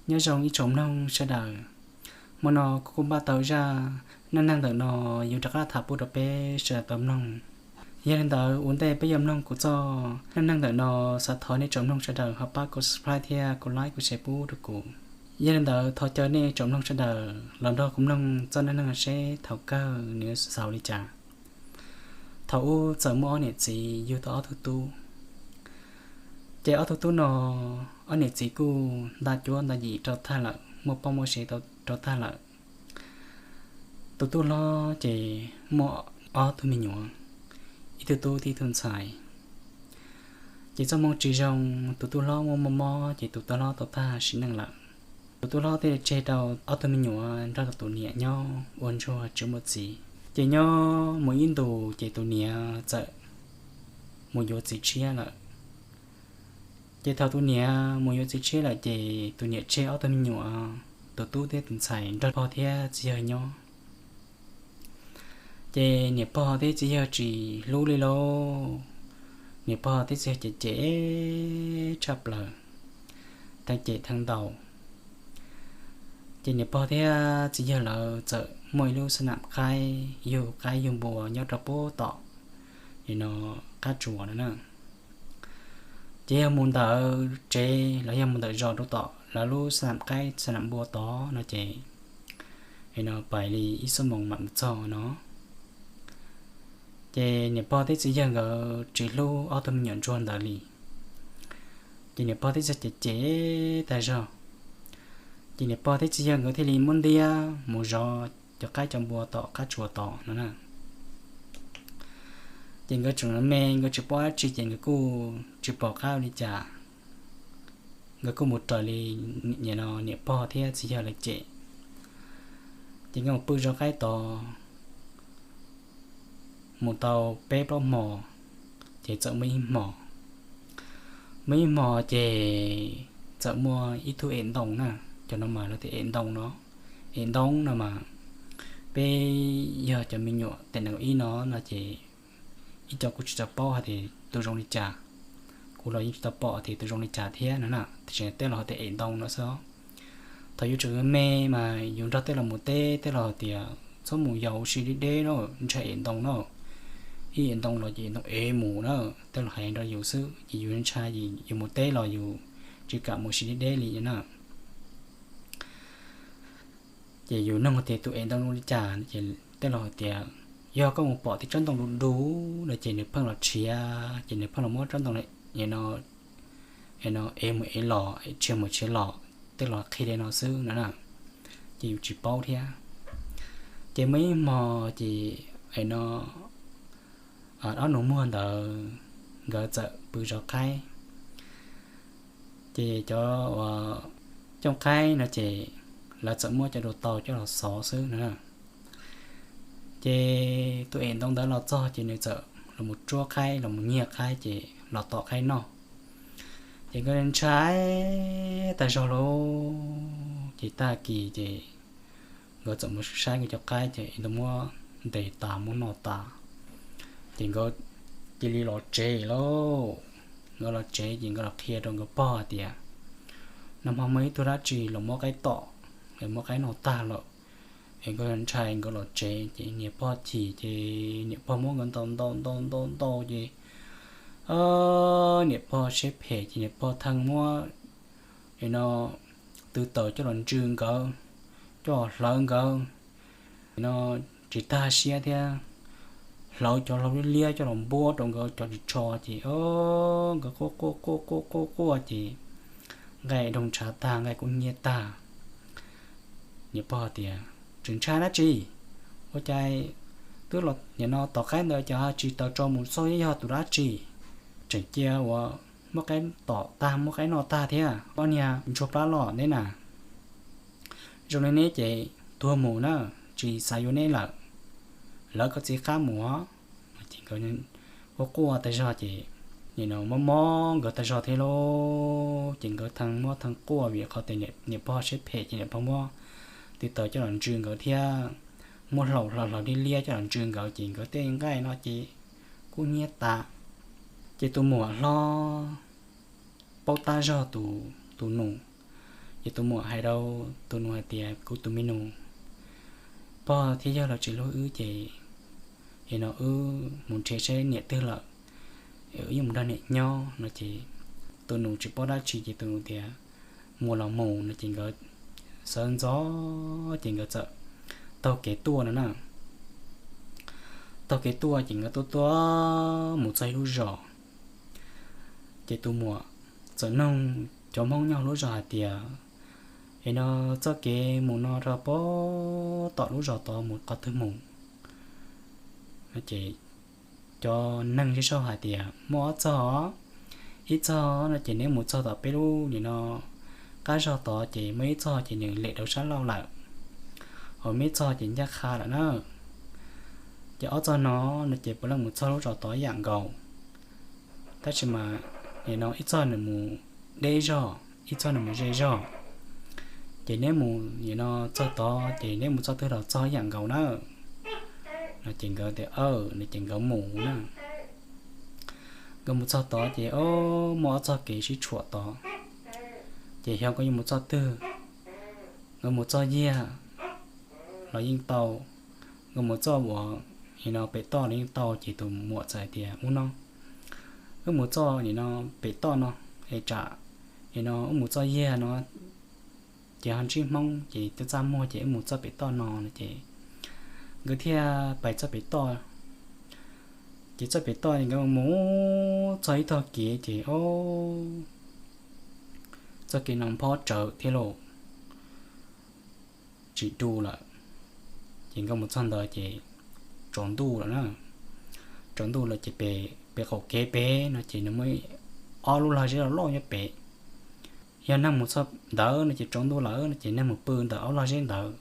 Nyob zoo ib tsoom mloog sawv daws, hmo no kuv kuj npaj tau zaj neej neeg ntawm no yuav rov qab tham pub rau peb sawv daws tau mloog. Yog li ntawd ua ntej peb yuav mloog kuv txoj neej neeg ntawm no, xav thov nej tsoom mloog sawv daws ho pab kuv subscribe thiab kuv like kuv share pub rau kuv. Yog li ntawd thov caw nej tsoom mloog sawv daws los nrog kuv mloog txoj neej neeg seb thaum kawg nws xaus li cas. Thaum ub txawm muaj ob niam txiv yug tau ob tug tub. Ces ob tug tub no, ob niam txiv kuj nta cuab nta yim rau tag lawm, muaj poj muaj sev rau tag lawm. Tus tub hlob ces muaj ob tug me nyuam, ib tug tub thiab ib tug ntxhais. Ces txoj hmoo tsis zoo, tus tub hlob muaj muaj mob ces tus tub hlob tau tag sim neej lawm. Tus tub hlob thiaj li tseg rau ob tug me nyuam nrog rau tus niam nyob ua ntsuag tsis muaj txiv. Ces nyob mus ib ntus ces tus niam txawm mus yuav txiv tshiab lawm. Ces thaum tus niam mus yuav txiv tshiab lawm ces tus niam tseg ob tug me nyuam, tus tub thiab tus ntxhais nrog pog thiab txiv yawg nyob. Ces niam pog thiab txiv yawg tsis hlub li lauj. Niam pog thiab txiv yawg cem cem tshaj plaws, theej cem theej ntaus. Ces niam pog thiab txiv yawg lawv txawm muaj ib lub xab nam qaib yug qaib yug npua nyob rau pub tom, no, qab tsuas no na. Ces yog mus ntawm tsev los yog mus ntawm zos rau tom lawv lub xab nam qaib xab nam npua tod no ces, no pais li ib xuab moos mam mus txog no. Ces niam pog thiab txiv yawg nkawd tsis hlub ob tug me nyuam ntsuag ntawd li. Ces niam pog thiab txiv yawg cem cem tag zog. Ces niam pog thiab txiv yawg nkawd thiaj li muab ntiab mus zov cov qaib cov npua tom qab tsuas tod no na. Ces nkawd tseem me nkawd tsis paub dab tsi ces nkawd kuj tsis pom qab ua li cas, nkawd kuj mus raws li niam pog thiab txiv yawg lawv cem. Ces nkawd mus pw zov qaib tod mus tau peb plaub hmo, ces txawm muaj ib hmo, muaj ib hmo ces txawm muaj ib tug em ntoo na, cov no mas lawv tias em ntoo no, em ntoo no mas peb yog cov me nyuam tes nees ib no no ces ib co kuj tsis tau paub hais tias tus zoo li cas, kuv los yeej tsis tau pom tias tus zoo li cas thiab no na, tiam sis tej laus hais tias em ntoo no xwb. Thaum yus tseem me mas yus nrog tej laus mus teb, tej laus hais tias txhob mus yos ua si deb deb na, ntshai em ntoo na, ib em ntoo los ces em ntoo ev mus na, tej laus hais nrog yus xwb ces yus ntshai, yus mus teb los yus tsis kam mus ua si deb deb li na. Ces yus nug tias tus em ntoo zoo li cas ces tej laus hais tias yog koj mus pom tej tsob ntoo du du no ces nws pheej los tshiav, ces nws pheej los muab tsob ntoo no ev mus ev los, tshiav mus tshiav los, tej laus qhia li no xwb no na, ces yus tsis paub thiab. Ces muaj ib hmo ces no ob nus muag ntawd nkawd txawm pw zov qaib, ces cov uas cooj qaib no ces lawv txawm muab cov dua tau coj los xov xwb no na. Ces tus em ntoo ntawd los txog ces nws txawm los mus tsuab qaib, los mus nyiag qaib ces los tom qaib noj. Ces nkawd ntshai tag zog lauj, ces tag kis ces nkawd txawm mus saib nkawd cov qaib ces ntoo muab ntes tas muab noj tas. Ces nkawd cia li los tsev lauj. Nkawd los tsev ces nkawd los qhia rau nkawd pog hais tias nag hmo muaj ib tug dab tsi los muab qaib tom, muab qaib noj tag lawm, es nkawd ntshai nkawd los tsev. Ces niam pog chim ces niam pog muab nkawd ntaus ntaus ntaus ntaus ntaus ces niam pog siab phem ces niam pog theej muab no tw taws coj los ntsw nkawd, coj los hlawv nkawd no tsis tag siab thiab, hlawv cov hlau liab liab coj los npuab rau nkawd cov ris tsho ces nkawd quaj quaj quaj quaj quaj quaj ces nqaij doog ntshav tag, nqaij kub hnyiab tag. Niam pog tias tseem ntshai dab tsi, ua cas twb los nim no tom qaib ntawd cas tsis taws tso mus xyov yog tus dab tsi, tseem cia uas muab qaib tom tag muab qaib noj tag thiab, ob niag ntsuag plab loj neb na. Zoo li neb ces tuag mus na, tsis xav yuav neb lawm, lawv koj txiv qab mus. Ces nkawd quaj quaj tag zog ces nim no mob mob nkawd tag zog thiab lauj, ces nkawd theej mob theej quaj vim qhov tias niam pog siab phem ces niam pog muab tw taws coj los ntsw nkawd thiab, muab hlau hlawv hlawv liab liab coj los ntsw nkawd ces nkawd tej nqaij no ces kub hnyiab tas. Ces tus muam hlob paub tab zog tus nus, Ces tus muam hais rau tus nus hais tias, kuv tus me nus, pog thiab yawg los tsis hlub wb ces, es no wb mus nrhiav saib niam twg lawm, wb yuav mus nrog niam nyob no ces tus nus tsis paub dab tsi ces tus nus tias, mus los mus no ces nkawd sawv ntxov ces nkawd txawm taug kev tuaj no na. Taug kev tuaj ces nkawd tuaj tuaj mus txog ib lub zos, ces tus muam txawm noog cov Hmoob nyob lub zos hais tias, es no txoj kev mus no rau pem tom lub zos tod mus qhov twg mus? Ces cov neeg zej zog hais tias muaj ob txog, ib txog no ces neb mus txog tom peb lub nim no qab zog tod ces muaj ib txog ces nws lem rau sab laug lawm, ho muaj ib txog ces ncaj qha lawm na. Ces ob txog no no ces puav leej mus txog lub zos tod ib yam nkaus, tab sis mas nim no ib txog nws mus deb zog, ib txog nws mus ze zog. Ces neb mus nim no txog tod ces neb mus txoj twg los txog ib yam nkaus na. No ces nkawd tias, no ces nkawd mus na. Nkawd mus txog tod ces o, muaj ob txoj kev sib tshuam tod, ces xyov nkawd yuav mus txoj twg. Nkawd mus txoj yiag los yeej tau, nkawd mus txoj uas nim no pem toj los yeej tau. Ces tus muam txawm hais tias, ub no, wb mus txoj nim no pem toj no es tsam nim no wb mus txoj yiag no ces ho ntsib Hmoob ces twb txaj muag, ces wb mus txoj pem toj no no ces nkawd thiaj pais txoj pem toj. Ces txoj pem toj nkawd mus txog ib tog kev ces o, txoj kev no phob tsawv thiab lauj, tsis du lawm. Ces nkawd mus txog ntawd ces tsaus ntuj lawm na. Tsaus ntuj lawm ces pem, pem qaum kev pem no ces nws muaj ob lub lag zeb loj loj nyob pem. Yog neeg mus txog ntawd no ces tsaus ntuj lawm no ces neeg mus pw ntawm ob lag zeb ntawd.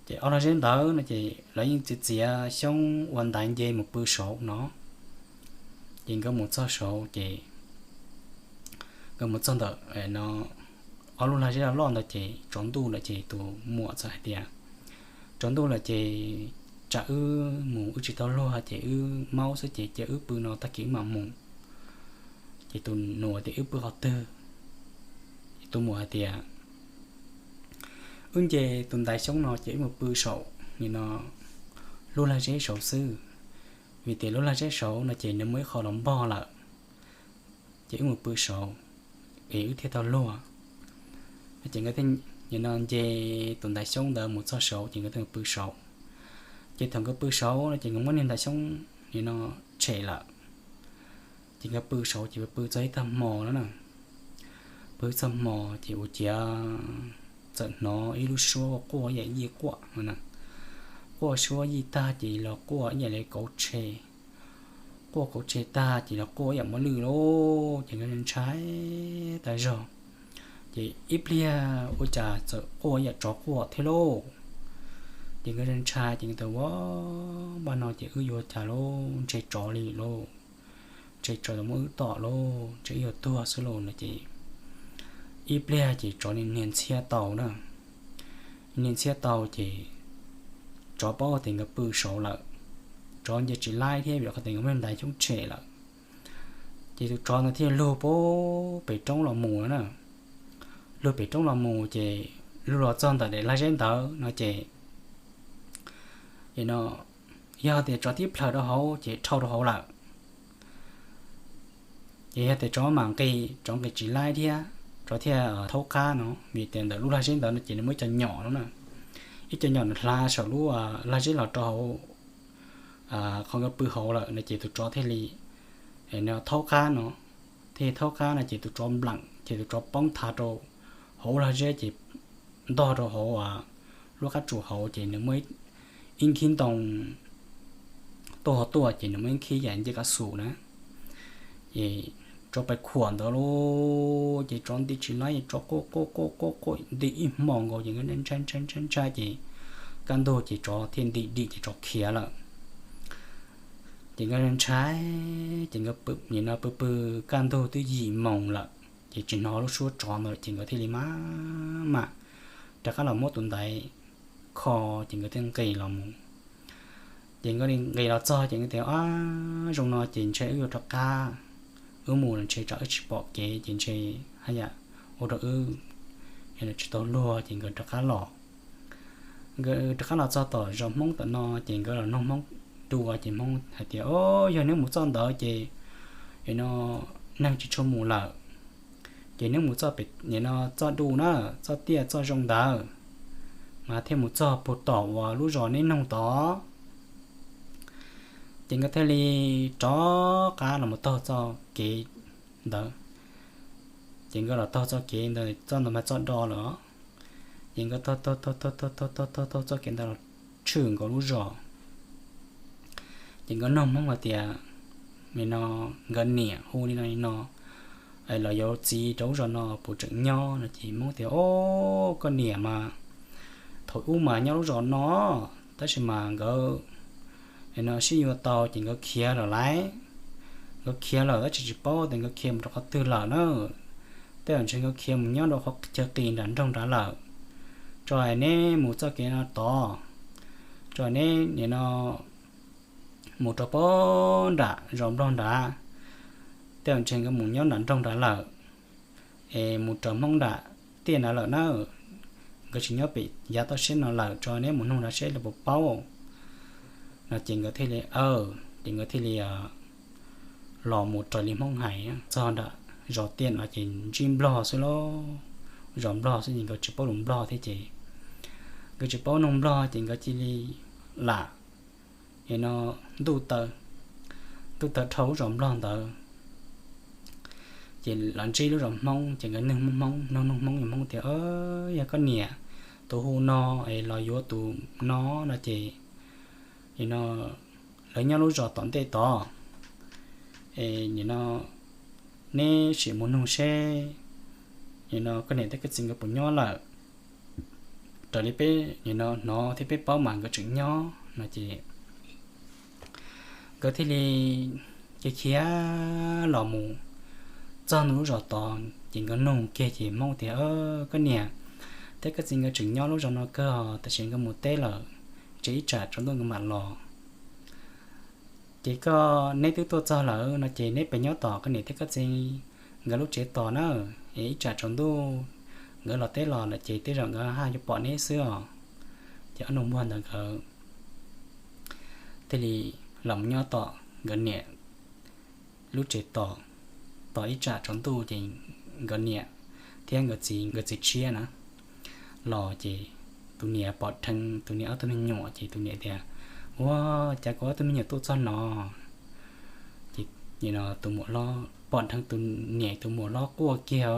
Ces ob lag zeb ntawd no ces lawv yeej txiav txiav xyoob ua ntaiv nce mus pw saud no. Ces nkawd mus txog saud ces nkawd mus txog ntawm no ob lub lag zeb loj ntawd ces tsaus ntuj lawm ces tus muam txawm hais tias, tsaus ntuj lawm ces tsam wb mus wb tsis tau luag ces wb maub xwb ces cia wb pw no tag kis wb mam mus. Ces tus nus tias, wb pw qhov twg? Tus muam hais tias, wb nce tus ntaiv xyoob no ces wb mus pw saum nim no lub lag zeb saud xwb, vim tias lub lag zeb saud no ces nws muaj ib qho los npog lawm, ces wb mus pw saud es wb thiaj tau luag. Ces nkawd thiaj nim no nce tus ntaiv xyoob ntawd mus txog saud ces nkawd thiaj mus pw saud. Ces thaum nkawd pw saud no ces nkawd muab niag ntaiv xyoob nim no tshem lawm. Ces nkawd pw saud ces pw txog ib tag hmo no na, pw txog hmo ces ua ciav txawm hnov ib lub suab quaj ib yam yij quaj no na. Quaj suab yij tag ces los quaj ib yam li kauv tshe, quaj kauv tshe tag ces los quaj ib yam muaj lwj lauj. Ces nkawd ntshai tas zog, ces ib pliag ua cas txawm quaj ib yam tsov quaj thiab lauj. Ces nkawd ntshai ces nkawd tias, ua, npaj no ces wb yuav cas lauj, ntshe tsov li lauj, ntshe tsov los muab wb tom lauj, ntshe wb yuav tuag xwb lauj no ces ib pliag ces tsov niag ntxhiab tau na. Niag ntxhiab tau ces tsov paub tias nkawd pw saud lawm, tsov nce tsis laib thiab vim qhov tias nkawd muab ntaiv xyoob tshem lawm. Ces tus tsov ntawd thiaj lug pem roob los mus no na. Lug pem roob los mus ces lug los txog ntawm daim lag zeb ntawd no ces no yog tias tsov tib plhaws rau hauv ces dhau rau hauv lawm. Ces yog tias tsov mam nqis, tsov nqis tsis laib thiab tsov thiaj thaub qab no, vim tias ntawm lub lag zeb ntawd no ces nws muaj ib co nyom no na. Ib co nyom nws hla saum lub lag zeb los rau hauv qhov nkawd pw hauv lawm no ces tus tsov thiaj li thaub qab no. Thiaj thaub qab no ces tus tsov npleem ces tus tsov poob thav rau hauv lag zeb ces ntog rau hauv lub qab tsuas hauv ces nws muaj ib nkhib ntoo tuaj ho tuaj ces nws muaj ib nkhib yam ncej kab xus na. Ces tsov pais khuam ntawd lauj, ces tsov nti tsis laib, tsov quaj quaj quaj quaj quaj nti ib hmo nkaus ces nkawd ntshai ntshai ntshai ntshai ces kaj ntug ces tsov thiaj nti dim ces tsov khiav lawm. Ces nkawd ntshai, ces nkawd nim no pw pw kaj ntug twb yim moos lawm ces tsis hnov lub suab tsov ntawd ces nkawd thiaj li maj mam rov qab los muab tus ntaiv kho, ces nkawd thiaj nqis los mus. Ces nkawd nqis los txog ces nkawd tias, ab, zoo no ces ntshe wb yuav rov qab, wb mus los ntshe tsam wb tsis pom kev ces ntshe haj yam ua rau wb tsis tau luag ces nkawd rov qab los. Nkawd rov qab los txog tom zos Hmoob tom no ces nkawd los nug Hmoob dua ces Hmoob hais tias, O, yog neb mus txoj ntawd ces no neeg tsis tshua mus lawm, ces neb mus txoj pem no, txoj dub na, txoj tiaj txoj zoo ntawd mas thiaj mus txog puag tom uas lub zos neb nug tod. Ces nkawd thiaj li rov qab los mus taug txoj kev ntawd. Ces nkawd los taug txoj kev ntawd, txoj ntawd mas txoj do lawm. Ces nkawd taug taug taug taug taug taug taug txoj kev ntawd los tshwm nkaus lub zos. Ces nkawd nug Hmoob hais tias, no nkawd niam hu li no li no, los yuav txiv rau lub zos no puas tseem nyob no ces Hmoob tias, O, koj niam mas thaum ub mas nyob lub zos no, tab sis mas nkawd no sib yuav tau ces nkawd khiav lawm lauj. Nkawd khiav lawm tab sis tsis paub tias nkawd khiav mus rau qhov twg lawm na. Tej zaum ntshe nkawd khiav mus nyob rau qhov chaw qis nram nroog nrad lawm. Tso neb mus txoj kev no tod, tso neb nim no mus rau pem nram zos Nplog nrad, tej zaum ntshe nkawd mus nyob nram nroog nrad lawm, es mus raws Hmoob nram tiaj nrad lawm na. Nkawd tsis nyob pem yav toj siab no lawm, tso neb mus nug nrad seb lawv puas paub no ces nkawd thiaj li, ces nkawd thiaj li los mus raws li Hmoob hais txog nram zos tiaj no ces ntsib Nplog xwb lauj. Zos Nplog xwb ces nkawd tsis paub lus Nplog thiab ces nkawd tsis paub nug Nplog ces nkawd cia li lam no ntuj taw, ntuj taw dhau lub zos Nplog ntawd. Ces los ntsib lub zos Hmoob ces nkawd nug Hmoob, nug nug Hmoob, Hmoob tias, Yog koj niam tus hu no es los yuav tus no no ces no lawv nyob lub zos tom ntej tod. Es nim no neb sim mus nug seb nim no koj niam thiab koj txiv nkawd puas nyob lawm. Raws li peb nim no hnov thiab peb paub mas nkawd tseem nyob no ces nkawd thiaj li cia khiav los mus txog ntua lub zos tod ces nkawd nug kiag ces Hmoob tias, Koj niam thiab koj txiv nkawd tseem nyob lub zos no kawg, tab sis nkawd mus teb lawm, ntshe ib tsam tsaus ntuj nkawd mam los. Ces koj, neb twb tuaj txog lawm no ces neb pes nyob tom koj niam thiab koj txiv nkawd lub tsev tos na, es ib tsam tsaus ntuj nkawd los teb los lawm ces tej zaum nkawd haj yuav pom neb xwb os. Ces ob nus npuag ntawd nkawd thiaj li los nyob tom nkawd niam lub tsev tos, tos ib tsam tsaus ntuj ces nkawd niam thiab nkawd txiv, nkawd txiv tshiab na los ces tus niam pom dheev tus niam ob tug me nyuam ces tus niam tias, Ua cas kuv ob tug me nyuam tuaj txog no? Ces tus muam hlob pom dheev tus niam tus muam hlob quaj kiag,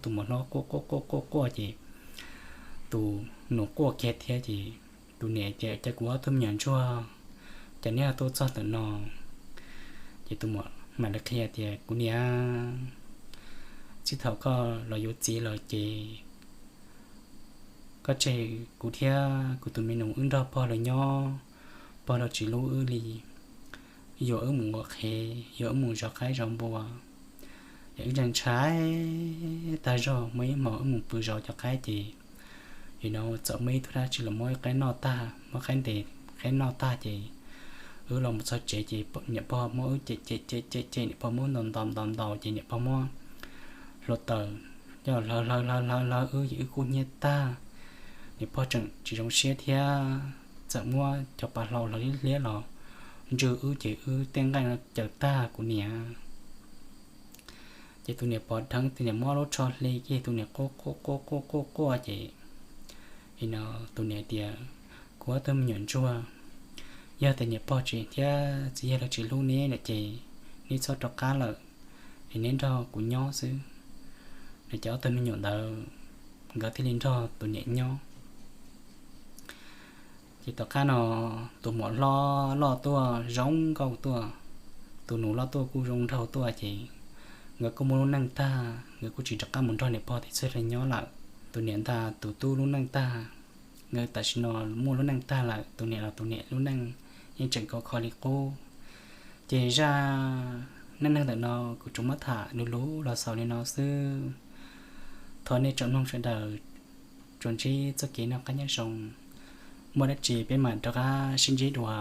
tus muam hlob quaj quaj quaj quaj quaj ces tus nus quaj kiag thiab ces tus niam tias, Cas kuv ob tug me nyuam ntsuag, cas neb ho tuaj txog ntawm no? Ces tus muam mam li qhia tias, Kuv niam, txij thaum koj los yuav txiv lawm ces koj tseg kuv thiab kuv tus me nus wb nrog pog lawv nyob, pog lawv tsis hlub wb li, yuav wb mus ua qhev, yuav wb mus zov qaib zov npua, es wb ntshai ntshai tag zog, muaj ib hmo wb mus pw zov cov qaib ces no txawm muaj ib tug dab tsi los muab qaib noj tag, muab qaib ntes, qaib noj tag ces wb los mus txog tsev ces niam pog muab wb cem cem cem cem cem, niam pog muab ntaus ntaus ntaus ntaus ces niam pog muab hluav taws coj hlawv hlawv hlawv hlawv hlawv wb ces wb kub hnyiab tag. Niam pog tseem tsis zoo siab thiab, txawm muab cov pas hlau hliab hliab los ntsw wb ces wb tej nqaij no caws tag kuv niam. Ces tus niam pom dheev, tus niam muab lub tsho hle kiag, tus niam quaj quaj quaj quaj quaj quaj ces no tus niam tias, Kuv ob tug me nyuam ntsuag, yog tias niam pog tsis thiab txiv yawg lawv tsis hlub neb lawm ces neb txhob rov qab lawm, es neb nrog kuv nyob xwb. No ces ob tug me nyuam ntawd nkawd thiaj li nrog tus niam nyob. Ces tom qab no tus muam hlob loj tuaj zoo nkauj tuaj, tus nus loj tuaj kuj zoo nraug tuaj ces nkawd kuj muaj lub neej tag, nkawd kuj tsis rov qab mus nrog niam pog tim txawj hlawv nyob lawm. Tus niam ntag tus tub lub neej tag, nkawd tam sim no muaj lub neej tag lawm, tus niam los tus niam lub neej yeej tseem khov kho li qub. Ces zaj neej neeg ntawm no kuv tsuas muab tham lus lus los xaus li no xwb. Thov nej tsoom mloog sawv daws tsuas ntsib txoj kev noj qab nyob zoo, muaj dab tsi peb mam rov qab sib ntsib dua.